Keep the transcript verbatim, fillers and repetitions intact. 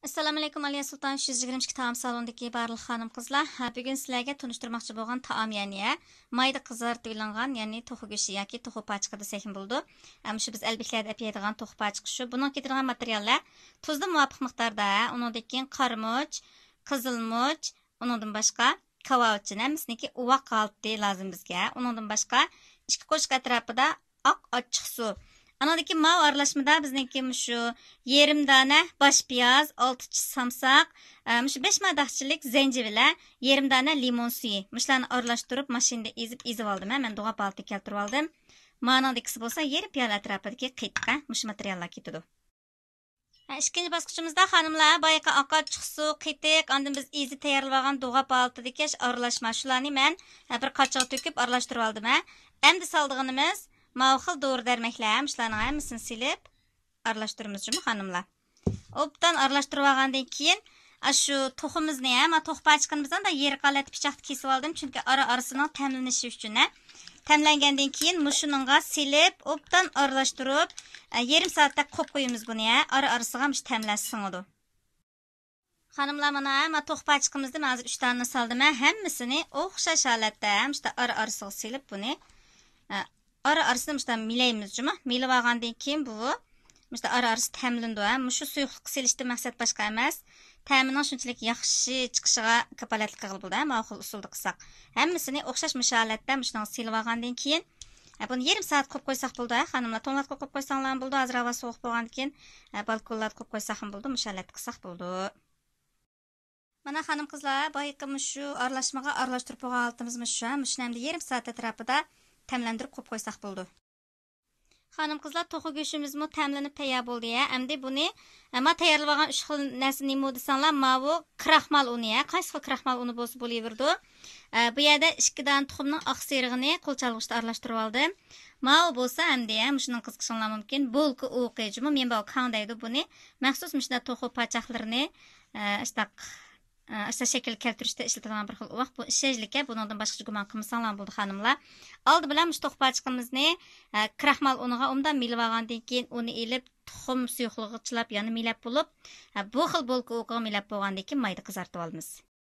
ئەسسالامۇئەلەيكۇم، ئالىيە سۇلتان ئۈچ يۈز يىگىرمە ئىككى تائام سالونىدىكى بارلىق خانىم قىزلار. ھە، بۈگۈن سىلەرگە تونۇشتۇرماقچى بولغان تائام يەنى مايدا قىزارتىۋېلىنغان، يەنى توخۇ گۆشى ياكى توخۇ پاچىقى دېسەكمۇ بولىدۇ. ھە، مۇشۇ بىز ئەلبېكلەردە ئەپ يەيدىغان توخۇ پاچىقى شۇ. بۇنىڭغا كېتىدىغان ماتېرىياللار تۇزدا مۇۋاپىق مىقداردا، ئۇنىڭدىن كېيىن قارىمۇچ، قىزىلمۇچ، ئۇنىڭدىن باشقا كاۋاۋىچىن، ھەممىسىنىڭكى ئۇۋاق ھالىتى لازىم بىزگە. ئۇنىڭدىن باشقا ئىككى قوشۇق ئەتراپىدا ئاق ئاچچىق سۇ. ئانىڭدىن كېيىن ماۋۇ ئارىلاشمىدا بىزنىڭكى مۇشۇ يېرىم دانە باش پىياز، ئالتە چىش سامساق، ئە، مۇشۇ بەش ماداقچىلىك زەنجىۋىلە، يېرىم دانە لىمون سۈيى. مۇشۇلارنى ئارىلاشتۇرۇپ ماشىنىدا ئېزىپ، ئېزىۋالدىم. مەن دوغاپ ھالىتىگە كەلتۈرۈۋالدىم. مانىڭدىكىسى بولسا يېرىم پىيالە ئەتراپىدىكى قېتىق، ھە، مۇشۇ ماتېرىياللار كېتىدۇ. ھە، ئىككىنچى باسقۇچىمىزدا خانىملار، بايىقى ئاق ئاچچىق سۇ، قېتىق، ئاندىن بىز ئېزىپ تەييارلىۋالغان دوغاپ ھالىتىدىكى ئارىلاشما، شۇلارنى مەن، ھە، بىر قاچىغا تۆكۈپ ئارىلاشتۇرۇۋالدىم، ھە. ئەمدى سالىدىغىنىمىز ماۋۇ خىل دورا دەرمەكلەر، ھە، مۇشۇلارنىڭ ھەممىسىنى سېلىپ ئارىلاشتۇرىمىز جۇمۇ خانىملار. ئوبدان ئارىلاشتۇرۇۋالغاندىن كېيىن، ئاشۇ توخۇمىزنى، ھە، ما توخۇ پاچىقىنى بىز ئاندا يېرىق ھالەتتە پىچاقتا كېسىۋالدىم، چۈنكى ئارا ئارىسىنىڭ تەملىنىشى ئۈچۈن، ھە. تەملەنگەندىن كېيىن مۇشۇنىڭغا سېلىپ، ئوبدان ئارىلاشتۇرۇپ، ئە، يېرىم سائەتتەك قويۇپ قويىمىز بۇنى، ھە. ئارا ئارىسىغا مۇشۇ تەملەر سىڭىدۇ. خانىملار، مانا، ھە، ما توخۇ پاچىقىمىزدىن ھازىر ئۈچ دانىنى سالدىم، ھە. ھەممىسىنى ئوخشاش ھالەتتە، ھە، مۇشۇنداق ئارا ئارىسىغا سېلىپ بۇنى، ئە، ئارا ئارىسىنى مۇشۇنداق مىلەيمىز جۇمۇ. مىلىۋالغاندىن كېيىن بۇ مۇشۇنداق ئارا ئارىسى تەملىنىدۇ، ھە. مۇشۇ سۇيۇقلۇققا سېلىشتىن مەقسەت باشقا ئەمەس، تەمىنىڭ شۇنچىلىك ياخشى چىقىشىغا كاپالەتلىك قىلغىلى بولىدۇ، ھە، ماۋۇ خىل ئۇسۇلدا قىلساق. ھەممىسىنى ئوخشاش مۇشۇ ھالەتتە مۇشۇنىڭغا سېلىۋالغاندىن كېيىن، ھە، بۇنى يېرىم سائەت قويۇپ قويساق بولىدۇ، ھە، خانىملار. توڭلاتقۇغا قويۇپ قويساڭلارمۇ بولىدۇ، ھازىر ھاۋا سوغۇق بولغاندىكىن، ھە، بالكونلاردا قويۇپ قويساقمۇ بولىدۇ، مۇشۇ ھالەتتە قىلساق بولىدۇ. مانا خانىم قىزلار، بايىقى مۇشۇ ئارىلاشمىغا ئارىلاشتۇرۇپ بولغان ھالىتىمىز مۇشۇ، ھە، مۇشۇنى ئەمدى يېرىم سائەت ئەتراپىدا تەملەندۈرۈپ قويۇپ قويساق بولىدۇ. خانىم قىزلار، توخۇ گۆشىمىزمۇ تەملىنىپ تەييار بولدى، ھە. ئەمدى بۇنى، ئە، ما تەييارلىۋالغان ئۈچ خىل نەرسە نېمە دېسەڭلار، ماۋۇ كراخمال ئۇنى، ھە، قايسى خىل كراخمال ئۇنى بولسا بولۇۋېرىدۇ. ئە، بۇ يەردە ئىككى دانە تۇخۇمنىڭ ئاق سېرىغىنى قولچالغۇچتا ئارىلاشتۇرۇۋالدىم. ماۋۇ بولسا ئەمدى، ھە، مۇشۇنىڭ قىزىقىشىڭلار مۇمكىن، بولكا ئوقى جۇمۇ، ميەنباۋ كاڭ دەيدۇ بۇنى. مەخسۇس مۇشۇنداق توخۇ پاچاقلىرىنى، ئە، ئاشتاق، ئە، ئاشتا شەكىلگە كەلتۈرۈشتە ئىشلىتىدىغان بىر خىل ئۇۋاق. بۇ ئىشەنچلىككەن، بۇنىڭدىن باشقىچە گۇمان قىلمىساڭلار بولىدۇ خانىملار. ئالدى بىلەن مۇشۇ توخۇ پاچىقىمىزنى، ئە، كراخمال ئۇنىغا ئوبدان مىلىۋالغاندىن كېيىن ئۇنى ئېلىپ، تۇخۇم سۇيۇقلۇقىغا چىلاپ يەنە مىلەپ بولۇپ، ھە، بۇ خىل بولكا ئوقىغا مىلەپ بولغاندىن كېيىن مايدا قىزارتىۋالىمىز.